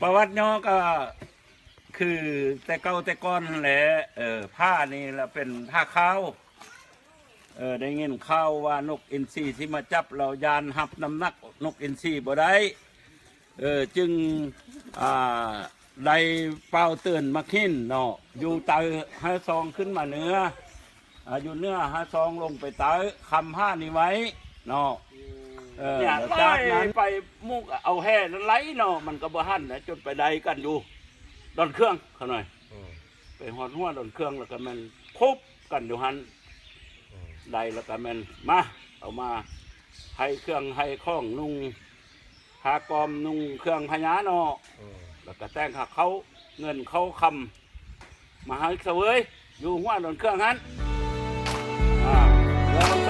ປະຫວັດຫຍໍ້ກໍຄືແຕ່ເກົ່າແຕ່ກ່ອນຫັ້ນແຫຼະ. ເອີ ຜ້ານີ້ລະເປັນຜ້າຂາວ. ເອີ ໄດ້ຍິນຂ່າວວ່ານົກອິນຊີຊິມາຈັບ ແລ້ວຢ້ານຮັບນ້ຳໜັກນົກອິນຊີບໍ່ໄດ້. ເອີ ຈຶ່ງ ອ່າ ໄດ້ປ່າວເຕືອນໝາກຫີນເນາະ ຢູ່ໃຕ້ຮາຊອງຂຶ້ນມາເໜືອ ອ່າ ຢູ່ເໜືອຮາຊອງລົງໄປໃຕ້ ຄ້ຳຜ້ານີ້ໄວ້ເນາະ. ເອີ ແລ້ວຈາກນັ້ນໄປໝູກເອົາແຫນັ້ນໄຫຼເນາະ ມັນກໍບໍ່ທັນນະ ຈົນໄປໄດ້ກັນຢູ່ດອນເຄື່ອງເຂົາໜ້ອຍ. ໄປຮອດຫົວດອນເຄື່ອງ ແລ້ວກໍແມ່ນພົບກັນຢູ່ຫັ້ນ. ໄດ້ແລ້ວກໍແມ່ນມາ ເອົາມາໃຫ້ເຄື່ອງໃຫ້ຂອງນຸ່ງ ຜ້າກ້ອມນຸ່ງເຄື່ອງພະຍາເນາະ. ແລ້ວກໍແຕ່ງຫາເຂົ້າເງິນເຂົ້າຄຳມາໃຫ້ສະເຫວີຍ ຢູ່ຫົວດອນເຄື່ອງຫັ້ນ. ອ່າ ແລ້ວ